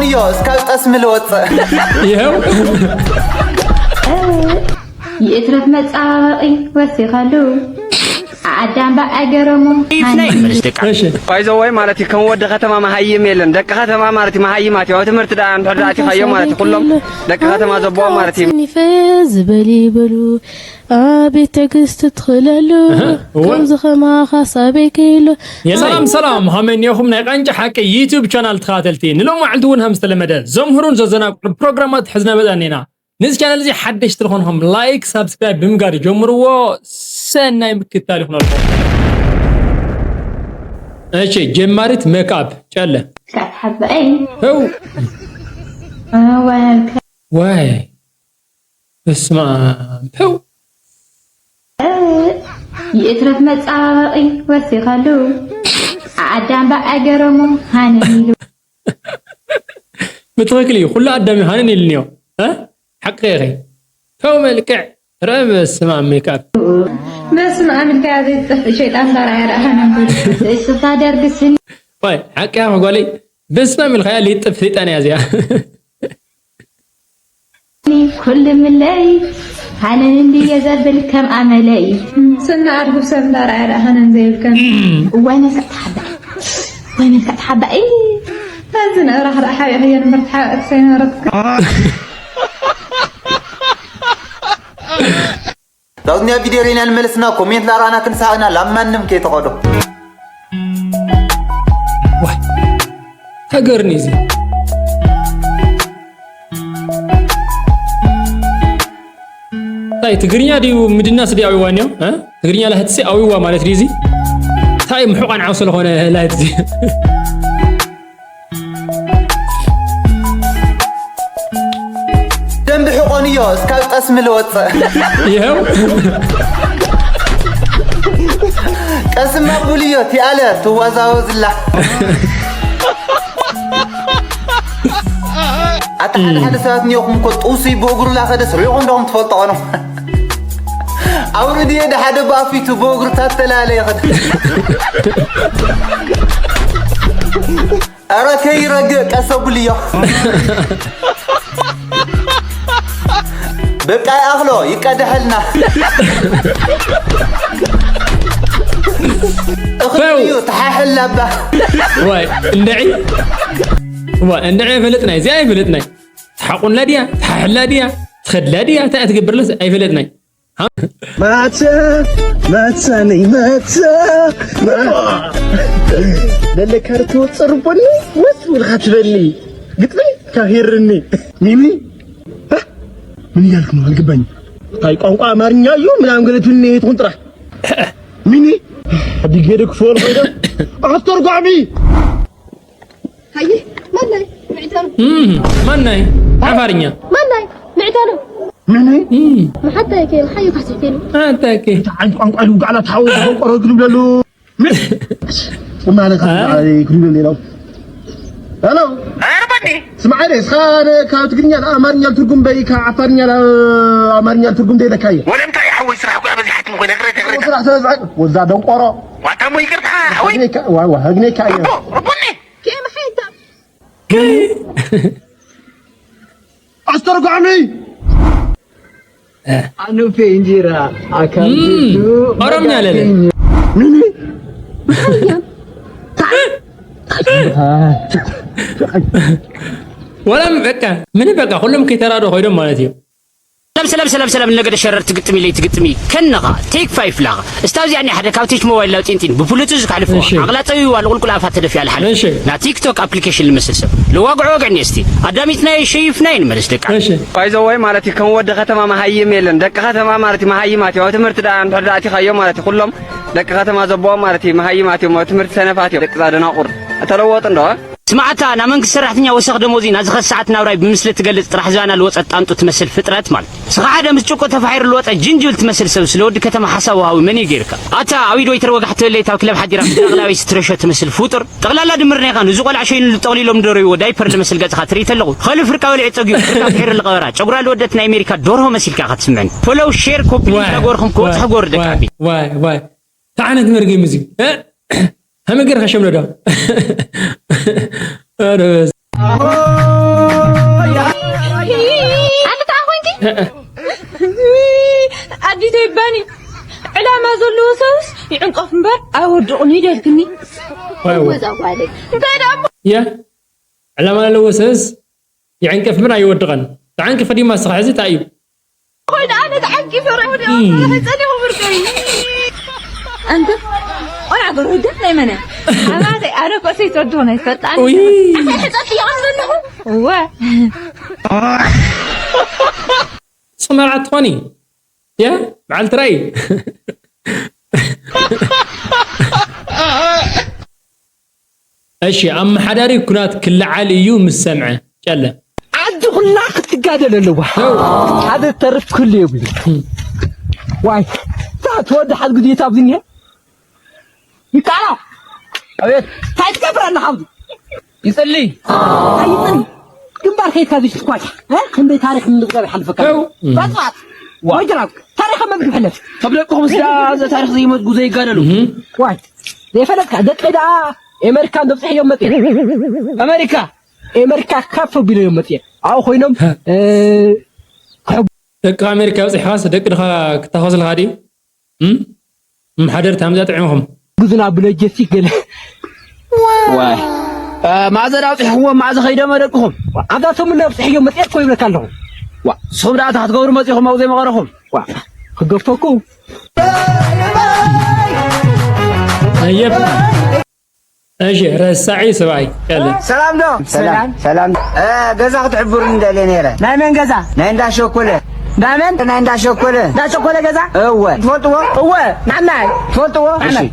እዮ እስካብ ጠስሚ ልወፅእ። ይኸው ይእትረፍ መጻባበቂ ወሲኸሉ ኣዳም በኣይ ገረሙ ይፍናይ መልስ ደቂ እሺ ባይዘወይ ማለት እዩ ከም ወዲ ከተማ መሃይም የለን። ደቂ ከተማ ማለት እዩ መሃይማት እዩ። ኣብ ትምህርቲ ደኣ እንድሕር ደኣ ኣቲኻዮ ማለት እዩ። ኩሎም ደቂ ከተማ ዘቦ ማለት እዩ። ጽኒፈ ዝበል ይበሉ ኣቤት ትዕግስቲ ትኽእለሉ እወ። ከምዚ ኸማኻ ሳበይ ከይሎ ሰላም ሰላም ሃመኒኹም ናይ ቃንጫ ሓቂ ዩቱብ ቻናል ተኸታተልቲ ንሎም መዓልቲ እውን ከም ዝተለመደ ዘምህሩን ዘዘናግዑ ፕሮግራማት ሕዝና መጻና ኢና። ነዚ ቻናል እዚ ሓደሽቲ ዝኾንኹም ላይክ ሳብስክራይብ ብምጋር ጀምርዎ። ሰናይ ምክታል ይኹነልኩም። እሺ ጀማሪት ሜክኣፕ ጨለ ክትሓበአይ ህው ወልከ ዋይ በስመ ኣብ ህው ይእትረፍ መጻባበቂ ወሲኸሉ ኣዳም በኣይ ገረሙ ሃነን ኢሉ ብትኽክል እዩ ኩሉ ኣዳሚ ሃነን ኢሉ እኒኦ እ ሓቂ ኢኺ ተው መልክዕ ረ በስመ ኣብ ሜክኣፕ በስመ ኣብ ኢልካ ዘይትጠፍእ ሸይጣን ባርያ ደኣ ሃነን ኢሉ እስኻ ደርግስኒ ዋይ ሓቂ ኢኻ ጓለይ በስመ ኣብ ኢልካያ ልጥፍ ሰይጣን እያ እዚኣ ኩልምለይ ሃነን እንድየ ዘብል ከም ኣመለይ ስና ኣድጉብ ሰብ እንዳረኣየ ደኣ ሃነን ዘይብልከን እዋይ መልክዕ ተሓባእ ወይ መልክዕ ተሓባእ እዚ ንእራኽ ደኣ ሓቢእኽዮ ንበር ተሓባእክ ሰይነበረትካ ዳውዝኛ ቪዲዮ ሬና ንመልስና ኮሜንት ላራና ክንሳቅና ላማንም ከይተቆዶ ተገርኒ እዚ እንታይ ትግርኛ ድዩ ምድናስ ድዩ ኣዊዋ እኒኦ እ? ትግርኛ ላህትሲ ኣዊዋ ማለት ድዩ እዚ እንታይ ምሑቃን ዓው ስለኾነ ላህትሲ ደንቢ ሕቆንዮ እስካብ ጠስሚ ልወፅእ ይኸው ቀስማ ቡልዮ ቲኣለ ትዋዛወዝላ ኣታ ሓደ ሓደ ሰባት እኒኦኹም እኮ ጥውሲ ብእግሩ ላኸደስ ሪኢኹም ዶኹም ትፈልጦ ቐኖ ኣውርድዮ ደ ሓደ ብኣፊቱ ብእግሩ ታተላለየ ኸደ ኣረ ከይረግእ ቀሰቡልዮ በቃ ይኣኽሎ ይቀደሐልና እኽልዩ ተሓሕላባ ዋይ እንድዒ ዋይ እንድዒ ኣይፈለጥናይ እዚኣ ኣይፈለጥናይ ተሓቁላ ድያ ተሓሕላ ድያ ትኸድላ ድያ እንታይ ትገብርለስ ኣይፈለጥናይ ማተ ማተ ነይ ማተ ለለካ ርትወፅርቦኒ ወስ ብልካ ትበኒ ግጥሚ ካብ ሄርኒ ሚሚ ምን እያልክ ነው አልገባኝ ታይ ቋንቋ አማርኛ እዩ ምናምን ገለ ትልኔ ትኹን ጥራሕ ሚሚ ሕዲ ገደ ክፈል ኮይደ ኣስተርጓሚ ሃየ ማናይ ምዕታሉ ማናይ ዓፋርኛ ማናይ ምዕታሉ ሚሚ መሓታይ ከ ሓዩ ካስሕቴሉ ኣንታከ ሓንቲ ቋንቋ ልውጋዕና ተሓወ ቆሮ ግድብለሉ ማለት ክድብል ሌላው ሄሎ ስምዓይ እስኻ ካብ ትግርኛ ኣማርኛ ትርጉም በይ ካብ ዓፋርኛ ኣማርኛ ትርጉም ደይለካየ ወለምታ ይሓወይ ስራሕ እኮ በዚሓት ምኮይ ነግረ ነግረ ስራሕ ተበዝዐ ወዛ ደንቆሮ ዋታ ሞ ይቅርታ ሓወይ ዋዋ ህግኔካ እየ ርቡኒ ኬም ሓይታ ኣስተርጓሚ ኣኑፌ እንጀራ ኣካል ኦሮምኛ ለለ ሚሚ ወላም በቃ ምን በቃ ሁሉም ከይተራዶ ኮይዶም ማለት እዩ ሰላም ሰላም ሰላም ሰላም ነገደ ሸረርቲ ግጥሚ ለይቲ ግጥሚ ከነኻ ቴክ ፋይፍ ላኻ እስታብ እዚኣ ናይ ሓደ ካብ ቴች ሞባይል ላው ጢንጢን ብፍሉጥ እዚ ካሊፎ እሺ። ኣቕላ ጸዊዋ ልቁልቁል ኣፋ ተደፊኣ ልሓለ እሺ። ና ቲክቶክ ኣፕሊኬሽን ልመስል ሰብ ልዋግዖ ወግዕኒ እስቲ ኣዳሚትና ሸይፍና ይንመለስ ደቂ ባይዘወይ ማለት እዩ ከም ወዲ ከተማ መሃይም የለን ደቂ ከተማ ማለት እዩ መሃይማት እዮም ኣብ ትምህርቲ ደኣ እንድሕር ደኣ ኣቲኻዮ ማለት እዩ ኩሎም ደቂ ከተማ ዘቦኦም ማለት እዩ መሃይማት እዮም ኣብ ትምህርቲ ሰነፋት እዮም ደቂ ዛ ደናቁር ተለወጡ እንዶ ስማዓታ ናብ መንግስቲ ሰራሕተኛ ወሰኽ ደሞዚ ናዚ ኸሳዓት ናብራይ ብምስሊ ትገልጽ ጥራሕ ዝባና ልወጸት ጣንጡ ትመስል ፍጥረት ማለት ስኻ ሓደ ምስ ጭቁ ተፋሒሩ ልወጸ ጅንጅብል ትመስል ሰብ ስለ ወዲ ከተማ ሓሳብ ወሃዊ መን እዩ ገይርካ ኣታ ኣብ ኢድ ወይተር ወጋሕ ትበለይ ታብ ክለብ ሓዲራ ምስ ዳቕላዊ ስትረሾ ትመስል ፍጡር ጠቕላላ ድምር ናይኻ ንዚ ቆልዓ ሸይኑ ልጠቕሊሎም ደረይዎ ዳይፐር ልመስል ገጽኻ ትርኢ ተለኹ ኸሉ ፍርቃ በሊዑ ጸጊቡ ፍርቃ ፍሒሩ ልቐበራ ጨጉራ ልወደት ናይ ኣሜሪካ ዶርሆ መሲልካ ኢኻ ትስምዐኒ ፎሎው ሼር ኮፒ ሊንክ ናገበርኹም ክበጽሑ ግበሩ ደቂ ዓቢ ዋይ ዋይ እንታይ ዓይነት መርገም እዚ እ? ከመይ ገይርካ ሸምለዶ ኣረ በስ ኣንቲ ተኣ ኮንኪ? ኣዲተይ ባኒ ዕላማ ዘለዎ ሰብስ ይዕንቀፍ እምበር ኣይወድቕን እዩ ደልክኒ። ዋይ ዋይ። ወዛ ጓለይ። እንታይ ደኣ እሞ? ያ ዕላማ ዘለዎ ሰብስ ይዕንቀፍ እምበር ኣይወድቐን። ተዓንቂፈ ድዩ ማስኻ ሕዚ እንታይ እዩ? ኮይዳ ኣነ ተዓንቂፈ ረብዲ እም። ጸኒኹ ብርከይ። ኣንተ ቆልዓ ገርሁ ደስ ናይ መነ? ኣባተይ ኣረ ኮሰይ ተወድኾ ናይ ፈጣን። ኡይ። ኣንተ ሕጸት ይኾን ዘለኹ? እወ። ጽመርዓ ትኾኒ? ያ በዓል ትራይ። እሺ፣ ኣመሓዳሪ ኩናት ክለዓል እዩ ምስ ሰምዐ። ጨለ። ዓዲ ኩላ ክትጋደል ኣለዋ። ው። ሓደ ተርፍ ክህሉ የብሉ። ዋይ፣ እታ ተወዳሓት ግዜታ ኣብዚ እኒሀ። ይቃላ። ኣቤት። እንታይ ትገብር ኣለኻ ኣብዚ? ይጽሊ። እንታይ ይጽሊ? ግንባር ከይድካ ዝሽ ትኳሽ። እ? ክንደይ ታሪኽ ንዝገብ ይሓልፈካ። ው። ባጽባጽ። ዋ። ወይ ጅራብ። ታሪኽ መን ክሕለፍ? ካብ ደቅኹም ስዳ ዘ ታሪኽ ዘይመዝጉ ዘይጋደሉ። እህ። ዋይ። ዘይፈለጥካ ደቂ ደኣ ኣሜሪካ እንደብጽሕ እዮም መጽእ። ኣሜሪካ። ኣሜሪካ ካፍ ቢሎ እዮም መጽእ። ኣብኡ ኮይኖም፣ እ፣ ደቂ ኣሜሪካ ኣብጺሕኻስ ደቂ ድኻ ክታኸስልካ ድዩ? እም? እምሓደር ታምዛ ጥዕምኹም። ግዙና ብለጀሲ ገለ። ዋይ። እ፣ ማእዘን ኣውጺሕዎ ማእዘ ከይደመ ደቅኹም። ኣብዛ ሰሙን ኣብጺሕ እዮም መጽእ እኮ ይብለካ ኣለኹ። ዋ፣ ንስኹም ደኣ እንታይ ክትገብሩ መጺኹም ኣብኡ ዘይመቐረኹም? ዋ፣ ክገፈኩም። ኣየብ። እሺ፣ ረሳዒ ሰብኣይ፣ ቀለ። ሰላም ዶ? ሰላም፣ ሰላም። እ፣ ገዛ ክትሕብሩኒ ደልየ ነይረ። ናይ መን ገዛ? ናይ እንዳ ሸኮለ። ናይ መን? ናይ እንዳ ሸኮለ። እንዳ ሸኮለ ገዛ? እወ። ትፈልጥዎ? እወ፣ ናናይ። ትፈልጥዎ? እሺ። ናናይ።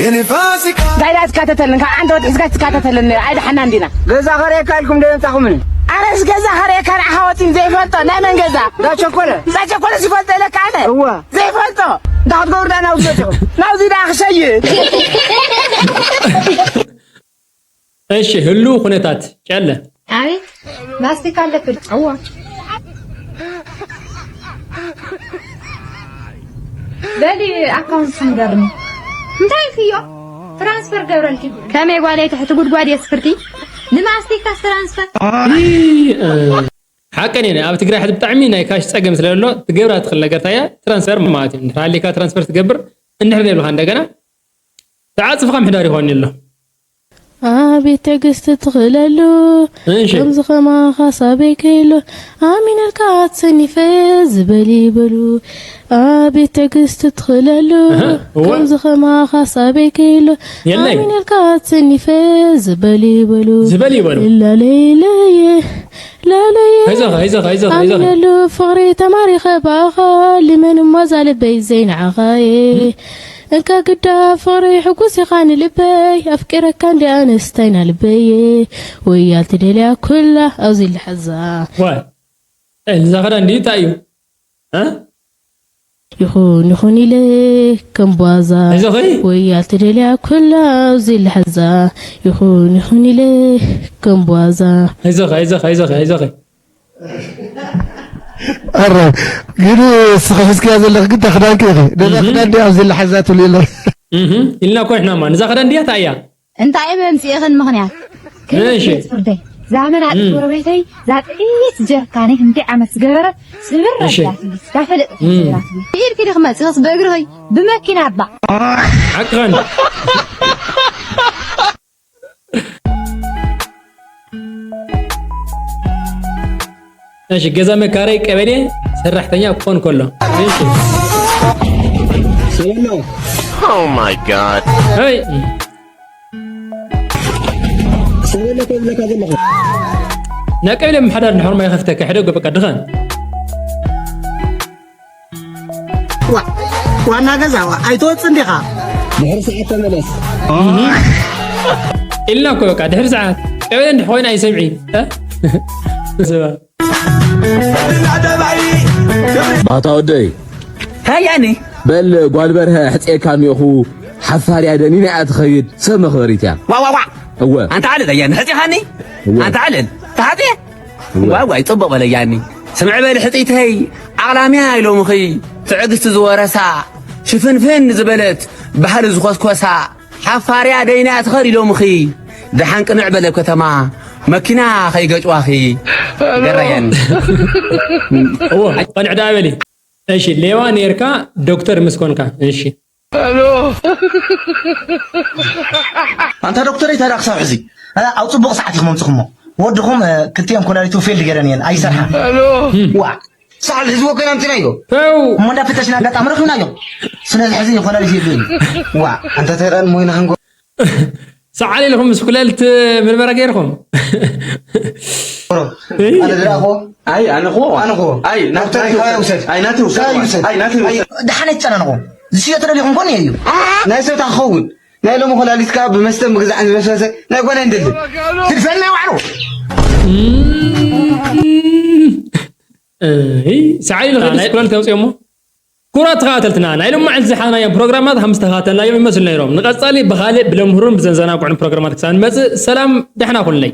እንታይ ደኣ ትካተተልን? ካብ ዓንደበት ሒዝካ ትካተተልን ነይራ። ኣይደሓና እንዲና። ገዛ ኸርእየካ ኢልኩም ዶ የምጻኹምኒ? ኣነስ ገዛ ኸርእየካ ንዓኻ ወጺኒ ዘይፈልጦ። ናይ መን ገዛ? እንዳ ቸኮለ። እንዳ ቸኮለ ዝፈልጦ ኢለካ ኣነ? እወ። ዘይፈልጦ? እንታይ ክትገብሩ ደኣ ናብዚ መጺኹም? ናብዚ ደኣ ክሸይጥ። እሺ፣ ህሉው ኩነታት ጨለ። ኣቤት፣ ማስቲካ ኣለክን? እዋ። በሊ ኣካውንት ስንገርኒ። እንታይ ፍዮ? ትራንስፈር ገብረልኪ። ከመይ ጓለይ ትሕቲ ጉድጓድ የስፍርኪ? ንማስቲካስ ትራንስፈር? እ፣ ሓቀን እየ። ኣብ ትግራይ ሕዚ ብጣዕሚ ናይ ካሽ ጸገም ስለ ዘሎ ትገብራ ትኽእል ነገር እንታይ እያ? ትራንስፈር ማለት እዩ። እንድሕር ሃሊካ ትራንስፈር ትገብር፣ እንድሕር ዘይብልካ እንደገና ተዓጽፍካ ምሕዳር ይኾን ኣሎ። ኣቤት ትዕግስቲ ትኽእለሉ፣ እሺ። ከምዚ ከማኻ ሳበይ ከይሎ፣ ኣሚነልካ ኣትሰኒፈ ዝበል ይበሉ። ኣቤት ትዕግስቲ ትኽእለሉ፣ እህ፣ እወ። ከምዚ ከማኻ ሳበይ ከይሎ፣ የለይ። ኣሚነልካ ኣትሰኒፈ ዝበል ይበሉ። ዝበል ይበሉ። ላለይ ለየ፣ ላለየ። ኣይዞኻ፣ ኣይዞኻ፣ ኣይዞኻ፣ ኣይዞኻ። ኣሚነሉ ፍቕሪ ተማሪኸ ብኣኻ፣ ልመን እሞ እዛ ልበይ ዘይንዓኻየ። እም። እንካ ግዳ ፍቕሪ ሕጉስ ኢኻ ንልበይ፣ ኣፍቂረካ እንዲ ኣነስታይና ልበየ፣ ወያል ትደልያ ኩላ ኣብዚ ልሓዛ። ዋይ፣ እዛ ኸዳን ድዩ እንታይ እዩ? እ? ይኹን ይኹን ኢለ ከም ቧዛ፣ ኣይዞኺ። ወያል ትደልያ ኩላ ኣብዚ ልሓዛ። ይኹን ይኹን ኢለ ከም ቧዛ። ኣይዞኺ፣ ኣይዞኺ፣ ኣይዞኺ፣ ኣይዞኺ። ኣረ፣ ግን እስኺ ሒዝክያ ዘለኺ ግን እታ ክዳንኪ ኢኺ። ነዛ እህ። ክዳን ድያ ኣብዚ ለሓዛ ትብሊ የለ። እህ፣ ኢልና እኮ ንሕና እማ፣ ነዛ ክዳን ድያ እታ እያ? እንታይ እየ መምፅእኽን ምኽንያት? እሺ። ከይት ፍርደይ። እዛ መናጢ እም። ጎረቤተይ፣ እዛ ጥዒት ጀርካነይ ክንደይ ዓመት ዝገበረት ስብር እሺ። ኣቢላትኒ፣ እንዳፈለጠት እም። ዝገበራትኒ። ብኢድኪ ዲኺ መፂኽስ ብእግርኺ? ብመኪና እባ። ሓቅኽን። እሺ፣ ገዛ መካረይ ቀበሌ ሰራሕተኛ ክኾን ከሎ። እሺ። ሰላም ነው። Oh my God። ሄይ። ሰላም ነው፣ ከብለካ ዘለኹ። ናይ ቀበሌ ምሕዳር እንድሕር ማይ ከፍተካ፣ ሕደጎ በቃ ድኸን። ዋ-፣ ዋና ገዛ፣ ዋ-፣ ኣይትወጽእ እንዲኻ? ድሕሪ ሰዓት ተመለስ። እህ። ኢልና እኮ በቃ፣ ድሕሪ ሰዓት። ቀበሌ እንድሕር ኮይና ኣይሰምዒ። እ? ስማ። ኣታ ወደይ። ሃያኒ። በል፣ ጓል በርሀ ሕጽየካ እኒኦኹ፣ ሓፋር እያ ደኒና እያ ትኸይድ፣ ሰብ መኽበሪት እያ። ዋ፣ ዋ፣ ዋ። እወ። ኣንታ ዓለል፣ ኣያ ንሕጺኻኒ? እወ። ኣንታ ዓለል፣ ተሓጺየ? እወ። ዋይ፣ ዋይ፣ ጽቡቕ በለያኒ። ስምዒ በሊ ሕጽይተይ፣ ዓቕላምያ ኢሎምኺ። ትዕግስቲ ዝወረሳ ሽፍንፍን ዝበለት ባህሊ ዝኾስኮሳ ሓፋርያ ደይና ትኸድ ኢሎምኺ ደሓን ቅንዕ በለ ከተማ መኪና ከይገጭዋኺ ገረየን። እዎ ቀንዕ ደኣ በሊ። እሺ ሌባ ነርካ ዶክተር ምስ ኮንካ። እሺ ኣንታ ዶክተረይ ታዲያ ክሳብ ሕዚ ኣብ ፅቡቕ ሰዓት ኢኹም ኣምፅኹሞ። ወድኹም ክልቲኦም ኮላሊቱ ፌልድ ገይረን እየን ኣይሰርሓን። ዋ ሳል ህዝቦ ኮይና ኣምፅናዮ። ተው እሞ እንዳፈተሽና ኣጋጣሚ ረኺብናዮ። ስለዚ ሕዚ ኮላሊት የብሉ። ዋ ኣንታ ተይቐን ሞይና ክንጎ ሰዓል ኢልኩም ምስ ኩለልት ምርመራ ገይርኩም። ኣነ ዝረኣኽዎ ኣይ ኣነ እኮ ኣነ እኮ ኣይ ናቲ ዶክተር ውሰድ ይውሰድ። ኣይ ናቲ ውሰድ ካባይ ይውሰድ። ኣይ ናቲ ውሰድ ደሓን ኣይትጨናነቑ። ዝሽየጥ ደሊኹም ኮን እዩ። ናይ ሰብ ታክኸውን ናይ ሎሚ ኮላሊትካ ብመስተ ምግዛዕን ዝመሰሰ ናይ ጓና ይንደሊ ትድፈን ናይ ዋዕሮ ሰዓል ኢልካ ምስ ኩለልት ተምፅኦሞ። ክቡራት ተኸታተልትና ናይ ሎማዓንቲ ዝሓዝናዮም ፕሮግራማት ከም ዝተኸታተልናዮም ይመስሉ ነይሮም። ንቐፃሊ ብኻልእ ብለምህሩን ብዘዘናግዑን ፕሮግራማት ክሳብ ንመፅእ ሰላም ደሕና ኩኑለይ።